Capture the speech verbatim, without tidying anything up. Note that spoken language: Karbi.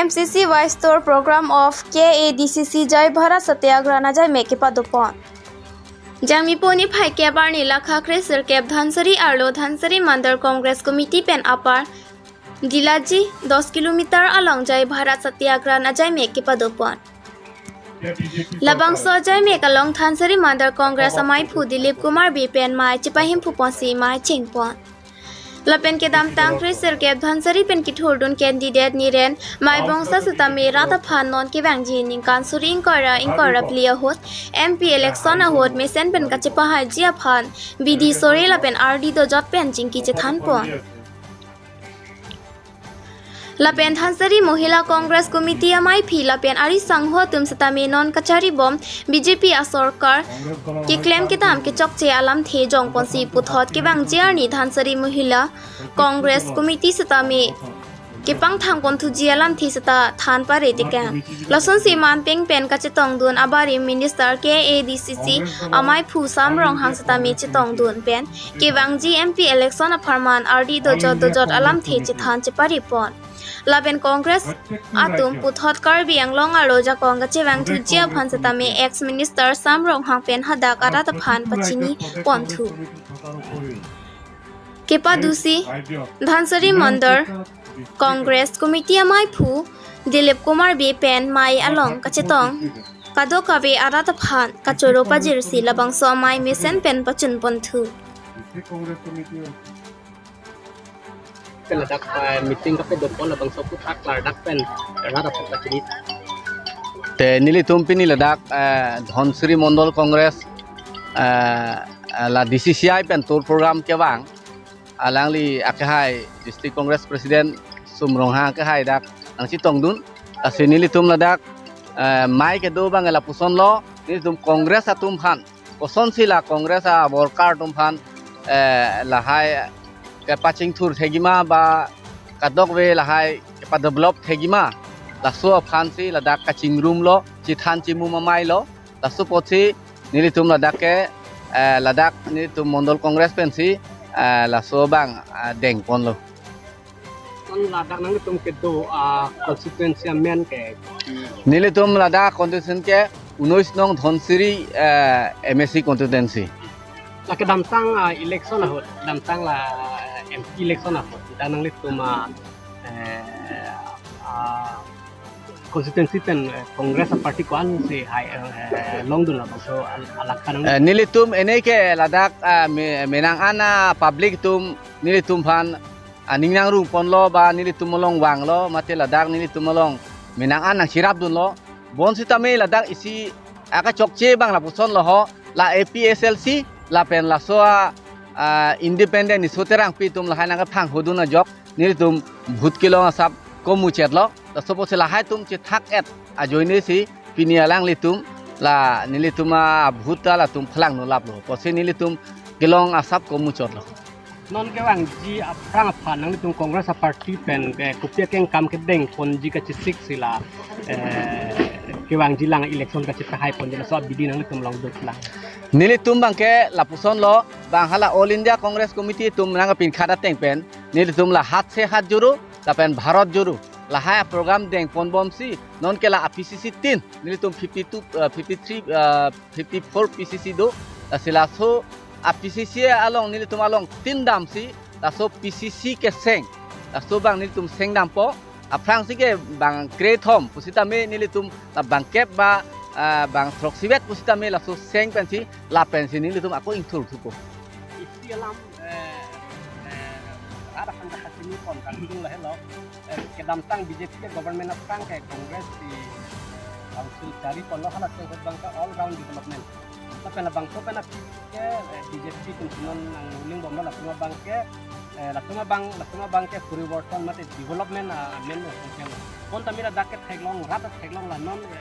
M C C Vice Tour Program of K A D C C Jai Bharat Satyagraha ajaimek kepadopon. Jangmi pu niphai kep arni lakha kresirkep Dhansiri arlo Dhansiri Mandal Congress Committee pen apar Dilaji dos kilometer along Jai Bharat Satyagraha ajaimek kepadopon. Labangso ajaimek along Dhansiri Mandal Congress amaiphu Dilip Kumar Bey pen mei chepahimphupon si mei chengpon. Lapen kedamtang kresirkep Dhansiri pen kethurdun candidate Niren Maibongsa sitame rat aphan non kevangji ningkan suri ingkoi ra ingkoi ra phli ahut M P election ahut mesen pen kachepahaiji aphan bidi sore lapen ardi dojot pen chingki chethanpon. Lapen Dhansiri Mohila Congress Committee amaiphi lapen ari sangho atum sitame non kacharibom B J P asorkar keklem kedam kechokche alamthe jongponsi puthot kevangji arni Dhansiri Mohila Congress Committee sitame kepangthangponthuji alamthe sita than pare tekang. Lasonsi manpeng pen kachetongdun abarim Minister K A D C C amaiphu Sam Ronghang sitame chetongdun pen kevangji M P election apharman ardi dojot dojot alamthe chethan cheparipon. Lapen Congress atum puthot Karbi Anglong arlo jakong kachevangthuji aphan sitame ex Minister Sam Ronghang pen hadak arat aphan pachiniponthu. Kepadusi Dhansiri Mandal Congress Committee amaiphu Dilip Kumar Bey pen mei along kachetong kadokave arat aphan kachoro pajirsi labangso amei mesen pen pachunponthu. Pen ladak, eh, meeting kapadopon labangso aphuthak ladak pen rat aphan pachini. Te nelitum pini ladak, eh, Dhansiri Mandal Congress, eh, eh, la D C C I pen tour program kevang. Alangli akehai District Congress President Sam Ronghang akehai dak nangchetongdun. Lasi nelitum ladak, eh, mei kedo abang lapuson lo, nelitum Congress atum aphan kosonsi la Congress aworker atum aphan, eh, lahai kepachingthur thekji ma ba kadokave lahai kepadevelop thekji ma, laso aphansi ladak kachingrumlo, chethan chemum amei lo. Laso apotsi nelitum ladak ke, eh, ladak nelitum Mandal Congress pensi, eh, laso abang, eh, dengponlo. Non ladak nanglitum kedo, ah, constituency amen ke? Nelitum ladak constituency ke unois nong Dhansiri, eh, M A C constituency. La kedamtang, ah, election ahut, kedamtang la M P election ahut, dak nanglitum, ah, eh, ah, constituency pen, eh, Congress aparty ko-ansi hai, eh, longdun labangso al-, alangkan? Eh, nelitum ene ke ladak, ah, me-, menang an a public atum nelitum aphan aning nangrungponlo ba nelitum along vanglo, mate ladak nelitum along menang an nangcherapdunlo. Bonsitame ladak isi akachokche abang lapuson lo ho, la A P H L C lapen laso a, ah, Independent Riso Terangpi atum lahai nangkephanghodun ajok nelitum vote kelong asap komuchetlo. Laso apotsi lahai atum chethak-et ajoinesi pini alanglitum la nelitum a vote ta latum phalangno laplo. Apotsi nelitum kelong asap komuchotlo. Non kevangji aphrang aphan nanglitum Congress aparty pen ke kopi akengkam kedengponji kachesik si la, eh, kevangji lang election kachepahaiponji laso abidi nanglitum longdunlang? Nelitum abangke lapuson lo, bang hala All India Congress Committee atum nangpinkhat ateng pen nelitum la Haat Se Haat Jode lapen Bharat Jodo lahai program dengponbomsi non ke la a P C C tin nelitum fifty-two, eh, fifty-three, eh, fifty-four P C C do, lasi laso a P C C along nelitum along tin damsi laso P C C keseng, laso abang nelitum sengdampo. Aphrangsi ke bang krethom pusitame nelitum la bangkep ba, ah, bang throksivet pusitame laso seng pensi lapensi nelitum ako ingthurthupo. Isi alam, eh, eh, rat aphan kachinipon kangtung lahelo. Eh, kedamtang B J P ke government aphrang ke Congress si, eh, council chariponlo, hala chengkot abangke all round development. Lapen labangso pen aphi ke, eh, B J P pen si non nanglingbomlo, latum abangke, eh, latum abang, latum abangke poriborton mate development, ah, amen lo kangtung. Bonta mira dak ke theklong, rat theklong la non, eh,